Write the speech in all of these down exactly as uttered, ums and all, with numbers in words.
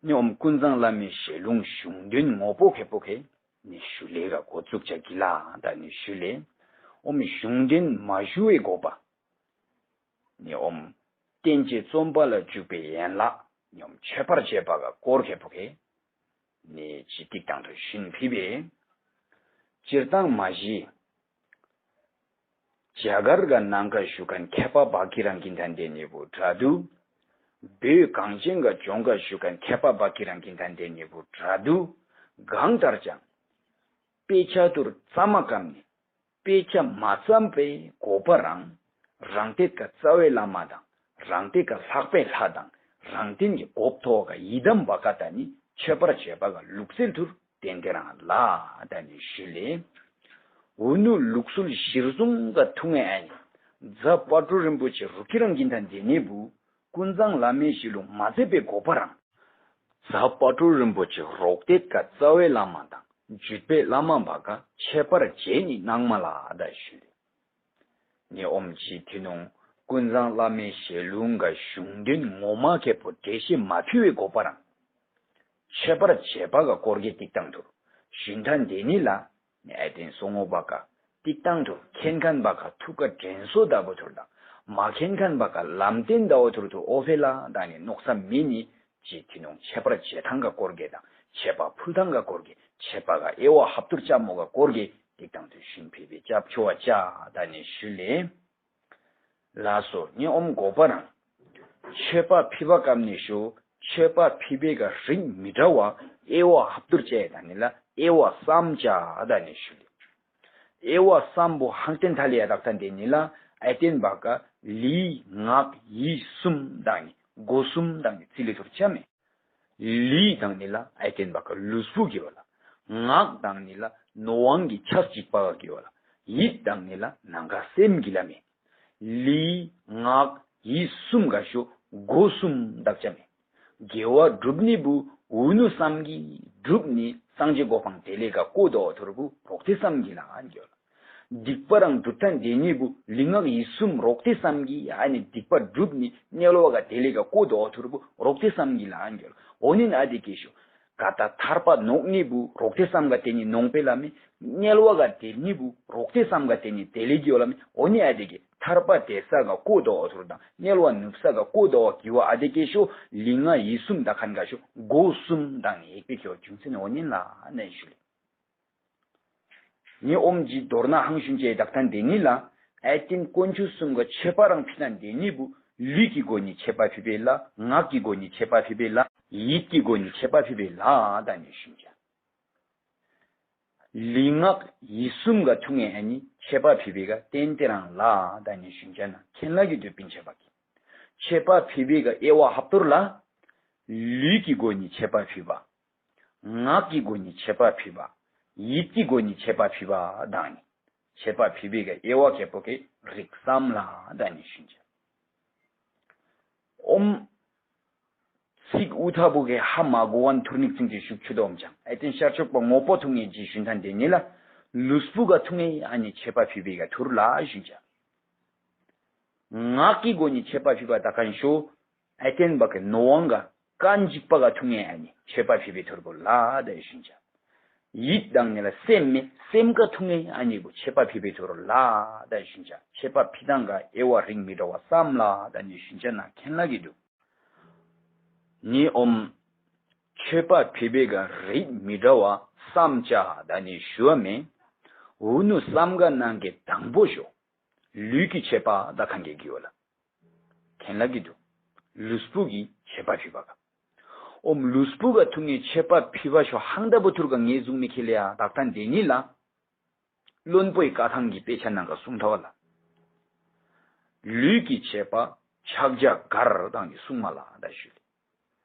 ནི་ཨོམ་ཀུན་བཟང་བླ་མའི་ཞལ་ལུང་གཞུང་དོན་ངོ་བོ་ཁེ་པོ་ཁེ་ནི་ཞུ་ལེ་ག་འགོ་བཙུགས་བྱ་གི་ལ་ད་ནི་ཞུ་ལེ། ཨོམ་གཞུང་དོན་མ་ཞུ་བའི་དགོས་པ། ནི་ཨོམ་བསྟན་བཅོས་རྩོམ་པ་ལ་འཇུག་པའི་ཡན་ལག་ནི་ཨོམ་མཆོད་པར་བྱེད་པ་ག་སྐོར་ཁེ་པོ་ཁེ་ནི་ཅི་ཏིག་དང་དུ་བཞིན་ཕི་བེ། སྤྱིར་བཏང་མ་གཞི། རྒྱ་གར་ག་ནང་ག་བཞུགས་མཁན་མཁས་པ་བ་ཀི་རང་གིན་ཐན་དེ་ནི་བུ་དྲ་དུ། བོད་གངས་ཅན་ག་ལྗོངས་ག་བཞུགས་མཁན་མཁས་པ་བ་ཀི་རང་གིན་ཐན་དེ་ནི་བུ་དྲ་དུ། གང་ལྟར་ཀྱང་། དཔེ་ཆ་ཐུར་བརྩམས་མ་བཀབ་ནས་དཔེ་ཆ་མ་བརྩམས་པའི་དགོས་པ་རང་། རང་སྟེ་ག་རྩ་བའི་བླ་མ་དང་རང་སྟེ་ག་ལྷག་པའི་ལྷ་དང་རང་སྟེང་གི་གོབ་ཐོག་ག་ཡི་དམ་བ་ཀ་ད་ནི་མཆོད་པར་བྱེད་པ་ག་ལུགས་སྲོལ་ཐུར། ཏན་ཏན་རང་ལ་ད་ནི་ཞུ་ལེ། འུ་ནུ་ལུགས་སྲོལ་གཞིར་བཟུང་ག་ཐུག་ངེ་ཨ་ནི། རྫ་དཔལ་སྤྲུལ་རིན་པོ་ཆེ་རུ་ཁི་རང་གིན་ཐན་དེ་ནི་བུ། ཀུན་བཟང་བླ་མའི་ཞི་ལུ་མ་མཛད་པའི་དགོས་པ་རང་། རྫ་དཔལ་སྤྲུལ་རིན་པོ་ཆེ་རོག་སྟེ་ག་རྩ་བའི་བླ་མ་དང་བརྒྱུད་པའི་བླ་མ་བ་ཀ་མཆོད་པར་བྱེད་ནི་གནང་མ་ལ་ད་ཞུ་ལེ། ནི་ཨོམ་ཆི་ཐི་ནོང་ཀུན་བཟང་བླ་མའི་ཞལ་ལུང་ག་གཞུང་དོན་ངོ་མ་ཁེ་པོ་འགྲེལ་བཤད་མ་ཕུལ་བའི་དགོས་པ་རང་། མཆོད་པར་བྱེད་པ་ག་སྐོར་གི་ཏིག་དང་དུར་ཞུན་ཐ་འདི་ནི་ལ། ནི་ཨེ་ཏེན་སོ་ངོ་བ་ཀ་ཏིག་དང་དུར་མཁྱེན་མཁན་བ་ཀ་ཐུགས་ཀ་དྲན་གསོ་ལྟ་བུ་ཐུར་དང་མ་མཁྱེན་མཁན་བ་ཀ་ལམ་སྟན་ལྟ་བུ་ཐུར་དུ་ཨོ་ཕེ་ལ་དང་ནི་ནོག་ས་མི་ནི། ཅི་ཐི་ནོང་མཆོད་པར་བྱེད་ཐང་ག་སྐོར་གེ་དང་མཆོད་པ་ཕུལ་ཐང་ག་སྐོར་གེ་མཆོད་པ་ག་དབྱེ་བ་ཧབ་ཐུར་ཅ་མོ་ག་སྐོར་གེ་ཏིག་དང་དུ་ཞུན་ཕི་བེ་ཅབ་ཆོ་བ་ཅ་ད་ནི་ཞུ་ལེ། ལ་སོ་ནི་ཨོམ་དགོས་པ་རང་། མཆོད་པ་ཕི་བ་ཀམ་ནི་ཞུ་མཆོད་པ་ཕི་བེ་ག་རིགས་མི་འདྲ་བ་དབྱེ་བ་ཧབ་ཐུར་ཅ་ད་ནི་ལ་དབྱེ་བ་བསམ་ཅ་ད་ནི་ཞུ་ལེ། དབྱེ་བ་བསམ་པོ་ཧང་ཏེན་ཐ་ལི་ཡ་དག་ཐ་འདི་ནི་ལ་ཨེ་ཏེན་བ་ཀ་ལི་ངག་ཡིད་གསུམ་དང་ནི་སྒོ་གསུམ་དང་ནི་ཚི་ལི་ཐུར་ཅ་མེ། ལུས་དང་ནི་ལ་ཨེ་ཏེན་བ་ཀ་ལུས་པོ་གི་བ་ལ། ངག་དང་ནི་ལ་ནོ་ཝང་གི་ཆ་གཅིག་པ་གི་བ་ལ། ཡིད་དང་ནི་ལ་ནང་ག་སེམས་གི་ལ་མེ། ལུས་ངག་ཡིད་གསུམ་ག་ཤོ་སྒོ་གསུམ་དག་ཅ་མེ། དགེ་བ་སྒྲུབ་ནི་བུ་འུ་ནུ་བསམ་གི་སྒྲུབ་ནི་སངས་རྒྱས་གོ་འཕང་དེ་ལས་ཀ་ཀོ་དོ་ཐུར་བུ་རོག་ཏེ་བསམ་གི་ལ་ཨན་གྱོལ། སྡིག་པ་རང་སྒྲུབ་ཐ་འདི་ནི་བུ་ལུས་ངག་ཡིད་གསུམ་རོག་ཏེ་བསམ་གི་ཨ་ནི་སྡིག་པ་སྒྲུབ་ནི་གནས་ལོ་བ་ག་དེ་ལས་ཀ་ཀོ་དོ་ཐུར་བུ་རོག་ཏེ་བསམ་གི་ལ་ཨན་གྱོལ། འོ་ནི་ན་དེ་ཀེ་ཤོ། ག་ད་ཐར་པ་ནོག་ནི་བུ་རོག་ཏེ་བསམ་ག་དེ་ནི་ནོང་པེ་ལ་མེ། གནས་ལོ་བ་ག་དེ་ནི་བུ་རོག་ཏེ་བསམ་ག་དེ་ནི་དེ་ལས་གྱོལ་ལ་མེ། འོ་ནི་ཨ་དེ་ཀེ་ཐར་པ་དེ་ས་ག་ཀོ་དོ་ཐུར་དང་གནས་ལོ་བ་ནུབ་ས་ག་ཀོ་དོ་གི་བ་ཨ་དེ་ཀེ་ཤོ་ལུས་ངག་ཡིད་གསུམ་ད་ཁན་ག་ཤོ་སྒོ་གསུམ་དང་ནི་ཡེག་པེ་ཁྱོ་ཅུང་ཚེ་ནི་འོ་ནི་ལ་ནན་ཞུ་ལེ། ནི་ཨོམ་ཇི་མདོར་ན་ཧང་ཤུན་ཅེ་དག་ཐན་དེ་ནི་ལ། ཨེ་ཏིན་དཀོན་མཆོག་གསུམ་ག་མཆོད་པ་རང་ཕི་ཐན་དེ་ནི་བུ་ལུས་ཀྱི་སྒོ་ནི་མཆོད་པ་ཕི་བེ་ལ། ངག་གི་སྒོ་ནི་མཆོད་པ་ཕི་བེ་ལ། ཡིད་ཀྱི་སྒོ་ནི་མཆོད་པ་ཕི་བེ་ལ་ད་ནི་ཤུན་ཅ། ལུས་ངག་ཡིད་གསུམ་ག་ཐུག་ངེ་ཨ་ནི་མཆོད་པ་ཕི་བེ་ག་ཏན་ཏེ་རང་ལ་ད་ནི་ཤུན་ཅ་ན་ཁེན་ལ་གི་དུ་པིན་མཆོད་པ་གི། མཆོད་པ་ཕི་བེ་ག་དབྱེ་བ་ཧབ་ཏོར་ལ། ལུས་ཀྱི་སྒོ་ནི་མཆོད་པ་ཕི་བ། ངག་གི་སྒོ་ནས་མཆོད་པ་ཕུལ་བ། ཡིད་ཀྱི་སྒོ་ནས་མཆོད་པ་ཕུལ་བ་དང་ནི། མཆོད་པ་ཕུལ་བའི་གི་དབྱེ་བ་ཁེ་པོ་གི་རིགས་སམ་ལ་དང་ནི་ཞུན་ཅ། ཨོམ། ཚིག་དབུ་ཐག་པོ་གི་ཧ་མ་གོ་བ་ཐུར་ནིག་ཚིང་གི་ཞུགས་ཆུ་དོམ་ཅང་ཨེ་ཏན་ཤར་ཕྱོགས་པ་ངོ་པོ་ཐུང་ངེ་ཇི་ཞུན་ཐན་དེ་ནི་ལ། ལུས་པོ་ག་ཐུང་ངེ་ཨ་ནི་མཆོད་པ་ཕུལ་བའི་གི་ཐུར་ལ་ཞུན་ཅ། ངག་གི་སྒོ་ནས་མཆོད་པ་ཕུལ་བ་ད་གན་ཤོ། ཨེ་ཏན་བ་གི་ནོ་ཝང་ག་ཀན་འཇིགས་པ་ག་ཐུང་ངེ་ཨ་ནི་མཆོད་པ་ཕུལ་བའི་ཐུར་བོ་ལ་དེ་ཞུན་ཅ། ཡིད་དང་ནི་ལ་སེམས་མེ་སེམས་ག་ཐུང་ངེ་ཨ་ནི་བུ་མཆོད་པ་ཕུལ་བའི་ཐུར་ལ་དེ་ཞུན་ཅ། མཆོད་པ་ཕི་དང་ག་དབྱེ་བ་རིགས་མི་འདྲ་བ་སམ་ལ་དེ་ནི་ཞུན་ཅ་ན་ཁེན་ལ་གི་འདུག་ནི་ཨོམ། མཆོད་པ་ཕུལ་བའི་ག་རིགས་མི་འདྲ་བ་སམ་ཅ་དེ་ནི་ཞུ་བ་མེ། འུ་ནུ་སམ་ག་ནང་གི་དང་པོ་ཞོ། ལུས་ཀྱི་མཆོད་པ་དག་ཁན་གི་གི་ཡོ་ལ། ཁེན་ལ་གི་འདུག་ལུས་པོ་གི་མཆོད་པ་ཕུལ་བ་ག་ཨོམ་ལུས་པོ་ག་ཐུང་ངེ་མཆོད་པ་ཕུལ་བ་ཤོ་ཧང་ད་བུ་ཐུར་ག་ངེ་ཟུང་མེ་ཁེ་ལེ་ཡ་དག་ཐན་དེ་ནི་ལ། བློན་པོའི་བཀའ་ཐང་གི་དཔེ་ཆ་ནང་ག་གསུང་ཐ་བ་ལ། ལུས་ཀྱི་མཆོད་པ་ཕྱག་རྒྱ་གར་དང་གི་གསུང་མ་ལ་ད་ཞུ་ལེ།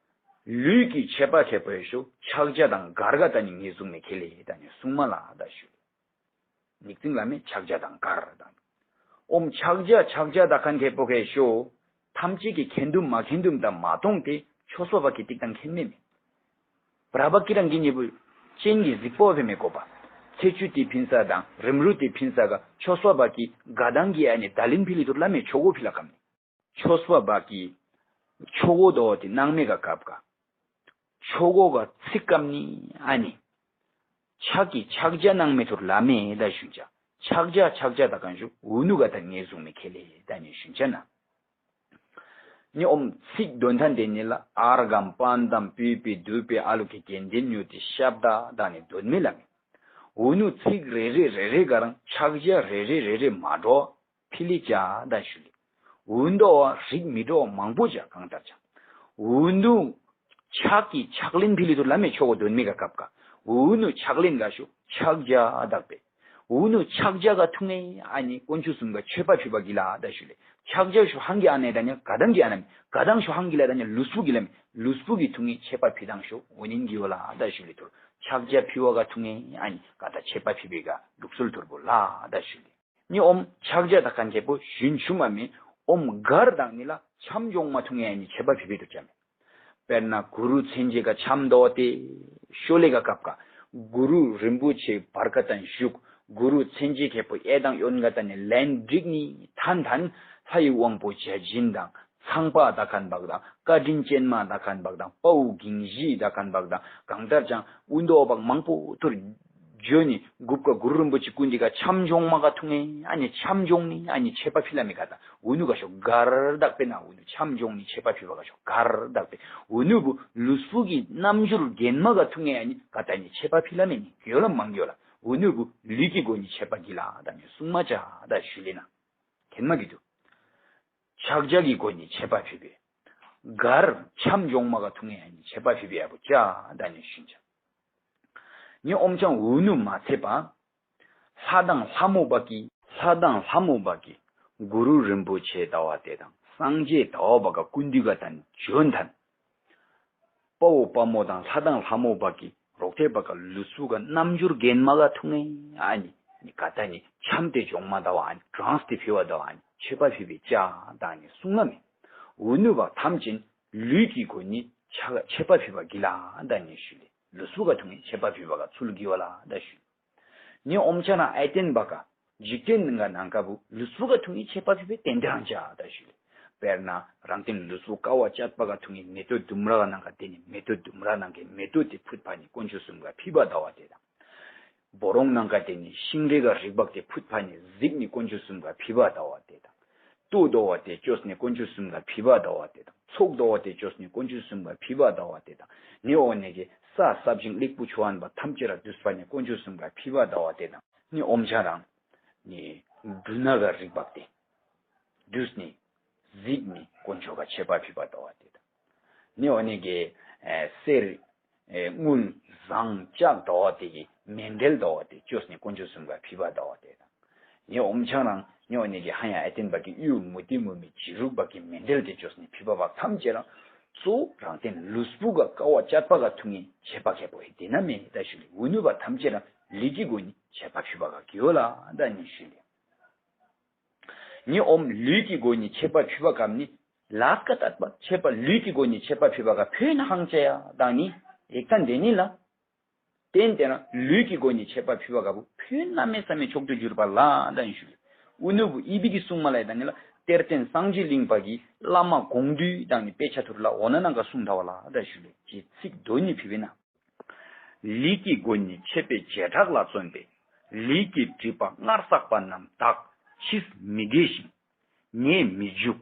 ལུས་ཀྱི་མཆོད་པ་ཁེ་པོ་ཡེ་ཤོ་ཕྱག་རྒྱ་དང་གར་ག་ད་ནི་ངེ་ཟུང་མེ་ཁེ་ལེ་ད་ནི་གསུང་མ་ལ་ད་ཞུ་ལེ། ནིག་ཙིང་ལ་མེ་ཕྱག་རྒྱ་དང་གར་དང་། ཨོམ་ཕྱག་རྒྱ་ཕྱག་རྒྱ་ད་ཁན་ཁེ་པོ་ཁེ་ཤོ། ཐམས་ཅད་ཀྱི་ཁེན་དུམ་མ་ཁེན་དུམ་དང་མ་གཏོང་སྟེ་ཆོས་སོ་བ་གི་ཏིག་དང་ཁེན་མེ་མེ། བྲ་བ་ཀི་རང་གི་ཉེ་བུ། ཅན་གྱི་གཟིགས་པོ་བེ་མེ་གོ་པ། ཚེ་བཅུད་དེ་ཕིན་ས་དང་རིམ་རུ་དེ་ཕིན་ས་ག་ཆོས་སོ་བ་གི་ག་དང་གི་ཨ་ནི་ད་ལིན་ཕི་ལི་ཐུར་ལ་མེ་ཆོ་གོ་ཕི་ལ་ཀམ་ནི། ཆོས་སོ་བ་གི་ཆོ་གོ་དོ་དེ་ནང་མེ་ག་ཀབ་ག་ཆོ་གོ་ག་ཚིག་སྐམ་ནི་ཨ་ནི། ཕྱག་གི་ཕྱག་རྒྱ་གནང་མེ་ཐུར་ལ་མེ་ད་ཞུན་ཆ། ཕྱག་རྒྱ་ཕྱག་རྒྱ་ད་གང་ཞུ་འུ་ནུ་ག་ད་ངེས་བཟུང་མེ་ཁེ་ལེ་ད་ནི་ཞུན་ཆ་ན། ནི་ཨོམ་ཚིག་དོན་ཐན་དེ་ནི་ལ་ཨར་གམ་པན་དམ་པུས་པི་དུ་པི་ཨ་ལུ་ཀི་གན་དེ་ཉུ་ཏི་ཤབ་ད་ད་ནི་དོན་མེ་ལ་མེ། འུ་ནུ་ཚིག་རེ་རེ་རེ་རེ་ག་རང་ཕྱག་རྒྱ་རེ་རེ་རེ་རེ་མ་འགྲོ། ཕི་ལི་ཅ་ད་ཞུ་ལི། འུ་འདོ་བ་རིག་མི་འགྲོ་མང་པོ་ཅ་གང་ལྟར་ཅ། འུ་འདུ་ཕྱག་གི་ཕྱག་ལེན་ཕི་ལི་དུ་ལ་མེ་ཆོ་གོ་དོན་མེ་ག་སྐབས་ཀ། འུ་ནུ་ཕྱག་ལེན་ག་ཞུ་ཕྱག་རྒྱ་དག་པེ། འུ་ནུ་ཕྱག་རྒྱ་ག་ཐུང་ངེ་ཨ་ནི་དཀོན་མཆོག་གསུམ་ག་མཆོད་པ་ཕི་བ་གི་ལ་ད་ཞུ་ལི། ཕྱག་རྒྱ་ཞུ་ཧང་གི་ཨ་ནེ་ད་ནི་ག་དང་གི་ཨ་ནམ་ག་དང་ཞུ་ཧང་གི་ལ་ད་ནི་ལུས་པོ་གི་ལ་མེ་ལུས་པོ་གི་ཐུང་ངེ་མཆོད་པ་ཕི་དང་ཞུ་འུ་ནིན་གི་ཡོ་ལ་ད་ཞུ་ལི་ཐུར་ཕྱག་རྒྱ་ཕི་བ་ག་ཐུང་ངེ་ཨ་ནི་ག་ད་མཆོད་པ་ཕི་བེ་ག་ལུགས་སྲོལ་ཐུར་པོ་ལ་ད་ཞུ་ལི། ནི་ཨོམ་ཕྱག་རྒྱ་དག་ཁན་ཁེ་པོ་ཞུན་ཆུ་མ་མི་ཨོམ་གར་དང་ནི་ལ་འཆམ་འཇོང་མ་ཐུང་ངེ་ནི་མཆོད་པ་ཕི་བེ་དུ་ཅམ། དཔེར་ན་གུ་རུ་མཚན་བཅས་ཀ་འཆམ་དོ་ཏེ་ཤོ་ལེ་ག་སྐབས་ཀ་གུ་རུ་རིན་པོ་ཆེ་བར་ཀ་དང་བཞུགས། གུ་རུ་མཚན་བཅས་ཁེ་པོ་ཨེ་དང་ཡོན་ག་དང་ནི་ལན་འགྲིག་ནི་ཐན་ཐན་ལྷ་ཡི་དབང་པོ་བརྒྱ་བྱིན་དང་ཚངས་པ་དག་ཁན་བག་དང་བཀའ་དྲིན་ཅན་མ་དག་ཁན་བག་དང་དཔའ་བོ་གིང་བཞི་དག་ཁན་བག་དང་གང་ལྟར་ཀྱང་ཨུ་མདོ་བག་མང་པོ་ཐུར། ཇོ་ནི་གུབ་ཀ་གུ་རུ་རིན་པོ་ཆེ་ཀུན་འདི་ག་འཆམ་འཇོང་མ་ག་ཐུང་ངེ་ཨ་ནི་འཆམ་འཇོང་ནི་ཨ་ནི་མཆོད་པ་ཕི་ལ་མི་ག་ད་འུ་ནུ་ག་ཤོ་གར་དག་པེ་ན་འུ་ནུ་འཆམ་འཇོང་ནི་མཆོད་པ་ཕི་བ་ག་ཤོ་གར་དག་པེ་འུ་ནུ་བུ་ལུས་པོ་གི་རྣམ་འགྱུར་རྒྱན་མ་ག་ཐུང་ངེ་ཨ་ནི་ག་ད་ནི་མཆོད་པ་ཕི་ལ་མི་ནི་གི་ཡོ་ལ་མང་གི་ཡོ་ལ་འུ་ནུ་བུ་ལུས་ཀྱི་སྒོ་ནི་མཆོད་པ་གི་ལ་ད་ནི་སྲུང་མ་ཅ་ད་ཞུ་ལེ་ན་ཁེན་མ་གི་དུ་ཕྱག་རྒྱ་གི་སྒོ་ནི་མཆོད་པ་ཕི་བེ་གར་འཆམ་འཇོང་མ་ག་ཐུང་ངེ་ཨ་ནི་མཆོད་པ་ཕི་བེ་ཡ་བུ་ཅ་ད་ནི་ཞུ་ཅ། ཉི་ཨོམ་ཆང་འུ་ནུ་མ་ཚེ་པ། ལྷ་དང་ལྷ་མོ་བ་ཀི། ལྷ་དང་ལྷ་མོ་བ་ཀི། གུ་རུ་རིན་པོ་ཆེ་ཟླ་བ་དེ་དང་སངས་རྒྱས་ཟླ་བ་བ་ཀ་ཀུན་འདུས་ག་དང་བྱོན་ཐན། དཔའ་བོ་དཔའ་མོ་དང་ལྷ་དང་ལྷ་མོ་བ་ཀི་རོག་ཐེ་བ་ཀ་ལུས་སུ་ག་རྣམ་འགྱུར་རྒྱན་མ་ག་ཐུང་ངེ་ཨ་ནི་ནི་ག་ད་ནི་འཆམ་དེ་འཇོང་མ་ཟླ་བ་ཨ་ནི་གྲངས་དེ་ཕི་བ་ཟླ་བ་ཨ་ནི་མཆོད་པ་ཕི་བེ་ཅ་ད་ནི་གསུང་ལ་མེ། འུ་ནུ་བ་ཐམས་ཅད་ལུས་ཀྱི་སྒོ་ནི་ཆ་མཆོད་པ་ཕི་བ་གི་ལ་ད་ནི་ཞུ་ལེ། ལུས་སུ་ག་ཐུང་ངེ་མཆོད་པ་ཕི་བ་ག་ཚུལ་གི་བ་ལ་ད་ཞུ། ནི་ཨོམ་ཆ་ན་ཨའི་ཏེན་བ་ཀ་འཇིག་རྟེན་ནང་ག་ནང་ཀ་བུ་ལུས་སུ་ག་ཐུང་ངེ་མཆོད་པ་ཕི་བེ་ཏན་ཏན་ཅ་ད་ཞུ་ལེ། དཔེར་ན་རང་སྟེང་ལུས་སུ་ཀ་བ་ཅད་པ་ག་ཐུང་ངེ་མེ་ཏོ་ལྡུམ་ར་ག་ནང་ག་དེ་ནི་མེ་ཏོ་ལྡུམ་ར་ནང་གི་མེ་ཏོ་དེ་ཕུད་པ་ནི་དཀོན་མཆོག་གསུམ་ག་ཕི་བ་ཟླ་བ་དེ་དང་། བོ་རོང་ནང་ག་དེ་ནི་ཤིང་རེ་ག་རིག་པག་དེ་ཕུད་པ་ནི་གཟིག་ནི་དཀོན་མཆོག་གསུམ་ག་ཕི་བ་ཟླ་བ་དེ་དང་། ལྟོ་དོ་བ་དེ་བཅོས་ནས་དཀོན་མཆོག་གསུམ་ག་ཕི་བ་ཟླ་བ་དེ་དང་། ཚོགས་དོ་བ་དེ་བཅོས་ནས་དཀོན་མཆོག་གསུམ་ག་ཕི་བ་ཟླ་བ་དེ་དང་། ནི་འོ་ནས་ཀྱི་ས་ས་བཞིན་ལེགས་པོ་ཆུ་ཨན་པ་ཐམས་ཅད་ར་བསྡུས་པ་ནི་དཀོན་མཆོག་གསུམ་ག་ཕི་བ་ཟླ་བ་དེ་དང་། ནི་ཨོམ་ཆ་རང་ནི་འབྲུ་སྣ་ག་རིག་པག་དེ་བསྡུས་ནི་གཟིག་ནི་དཀོན་མཆོག་ག་མཆོད་པ་ཕི་བ་ཟླ་བ་དེ་དང་། ནི་འོ་ནས་ཀྱི་གསེར། དངུལ། ཟངས་ལྕགས་ཟླ་བ་དེ་གི་མཎྜལ་ཟླ་བ་དེ་བཅོས་ནས་དཀོན་མཆོག་གསུམ་ག་ཕི་བ་ཟླ་བ་དེ་དང་། ངའི་ཨོམ་ཆང་རང་ངའི་འོ་ནས་ཀྱི་ཧ་ཡང་ཨེ་ཏེན་པ་གི་གཡུ་མུ་ཏི་མུ་མི་བྱི་རུག་པ་གི་མཎྜལ་དེ་བཅོས་ནས་ཕི་བ་བག་ཐམས་ཅད་རང་གཙོ་བོ་རང་སྟེང་ལུས་པོ་ག་ཀ་བ་ཅད་པ་ག་ཐུང་ངེ་མཆོད་པ་ཁེ་པོ་ཧེ་དེ་ན་མེ་ད་ཞུ་ལི། འུ་ནུ་བ་ཐམས་ཅད་རང་ལུས་ཀྱི་སྒོ་ནི་མཆོད་པ་ཕི་བ་ག་གི་ཡོ་ལ་ད་ནི་ཞུ་ལི། ནི་ཨོམ་ལུས་ཀྱི་སྒོ་ནི་མཆོད་པ་ཕི་བ་གམ་ནི་ལས་ཀ་དད་པ་མཆོད་པ་ལུས་ཀྱི་སྒོ་ནི་མཆོད་པ་ཕི་བ་ག་ཕོན་ཧང་ཅ་ཡ་དང་ནི་ཨེ་ཀ་འདི་ནི་ལ། ཏན་ཏན་རང་ལུས་ཀྱི་སྒོ་ནི་མཆོད་པ་ཕི་བ་ག་བུ་ཕོན་གནམ་མེད་ས་མེད་མཆོག་ཏུ་གྱུར་པ་ལ་དང་ཞུ། ཨུ་ནུ་བུ་ཨི་བི་གི་གསུང་མ་ལ་ཡ་དང་ནི་ལ་གཏེར་སྟོན་སངས་རྒྱས་གླིང་པ་གི་བླ་མ་དགོངས་འདུས་དང་ནི་དཔེ་ཆ་ཐུར་ལ་འོ་ན་ནང་ག་གསུང་ཐ་བ་ལ་དང་ཞུ་ལེ། ཅེས་ཚིག་དོན་ནི་ཕི་བེ་ན། ལུས་ཀྱི་སྒོ་ནི་མཆོད་པའི་བྱེ་བྲག་ལ་བརྩོན་པས། ལུས་ཀྱི་སྒྲིབ་པ་སྔར་བསགས་པ་རྣམས་དག་ཕྱིས་མི་དགེ་ཞིང་། ཉེས་མི་འཇུག་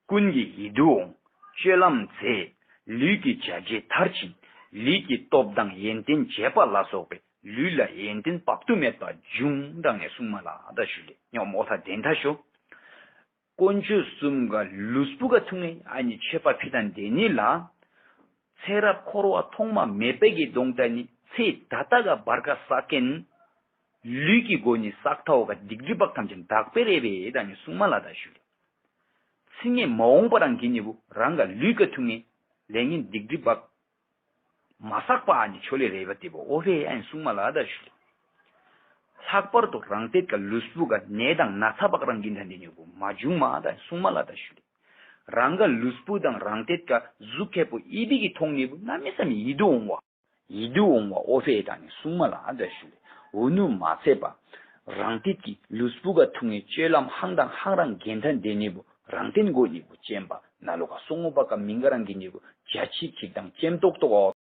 ཀུན་གྱི་ཡིད་དུ་འོང་། སྤྱོད་ལམ་མཛེས། ལུས་ཀྱི་བྱ་བྱེད་མཐར་ཕྱིན། ལུས་ཀྱི་སྟོབས་དང་ཡོན་ཏན་བྱེད་པ་ལ་སོགས་པའི་ལུས་ལ་ཡོན་ཏན་དཔག་ཏུ་མེད་པ་འབྱུང་དང་ངས་གསུངས་མ་ལ་ད་ཞུ་ལེ། ཉོ་མོ་ཐ་དན་ཐ་ཤོ། དཀོན་མཆོག་གསུམ་ག་ལུས་པོ་ག་ཐུང་ངེ་ཨ་ནི་མཆོད་པ་ཕི་དང་དེ་ནི་ལ། ཚེ་རབས་འཁོར་བ་ཐོག་མ་མེད་པའི་གི་གདོང་ད་ནི་ཚེ་ད་ལྟ་ག་བར་ག་ས་ཀེན། ལུས་ཀྱི་སྒོ་ནི་བསགས་ཐའོ་ག་སྡིག་སྒྲིབ་བག་ཐམས་ཅད་དག་པེ་རེ་བེ་ད་ནི་གསུང་མ་ལ་ད་ཞུ་ལེ། ཚིག་ངེ་མ་འོངས་པ་རང་གི་ནི་བུ་རང་ག་ལུས་ག་ཐུང་ངེ་ལས་ངན་སྡིག་སྒྲིབ་བག་མ་བསགས་པ་ཨ་ནི་ཆོ་ལེ་རེ་བ་དེ་བོ་ཨོ་ཧེ་ཨན་གསུང་མ་ལ་ད་ཞུ་ལེ། ལྷག་པར་དུ་རང་སྟེང་ག་ལུས་པོ་ག་ནད་དང་ན་ཚ་བག་རང་གི་ད་འདི་ཉོ་བོ་མ་བྱུང་མ་ད་གསུང་མ་ལ་ད་ཞུ་ལེ། རང་ག་ལུས་པོ་དང་རང་སྟེང་ག་གཟུགས་ཁེ་པོ་ཨི་བི་གི་མཐོང་ནི་བུ་གནམ་མེད་ས་མེད་ཡིད་དུ་འོང་བ། ཡིད་དུ་འོང་བ་ཨོ་ཧེ་ད་ནི་གསུང་མ་ལ་ད་ཞུ་ལེ། འོ་ནུ་མ་ཚད་པ། རང་སྟེང་གི་ལུས་པོ་ག་ཐུང་ངེ་སྤྱོད་ལམ་ཧང་དང་ཧང་རང་གན་ཐ་འདི་ཉོ་བོ་རང་སྟེང་གོ་ཉོ་བོ་ཅན་པ་ན་ལོ་ག་སོང་ངོ་བ་ག་མིང་ག་རང་གི་ཉོ་བོ་བྱ་ཆིག་ཆིག་དང་ཅེམ་ཏོག་ཏོག་ཨོ།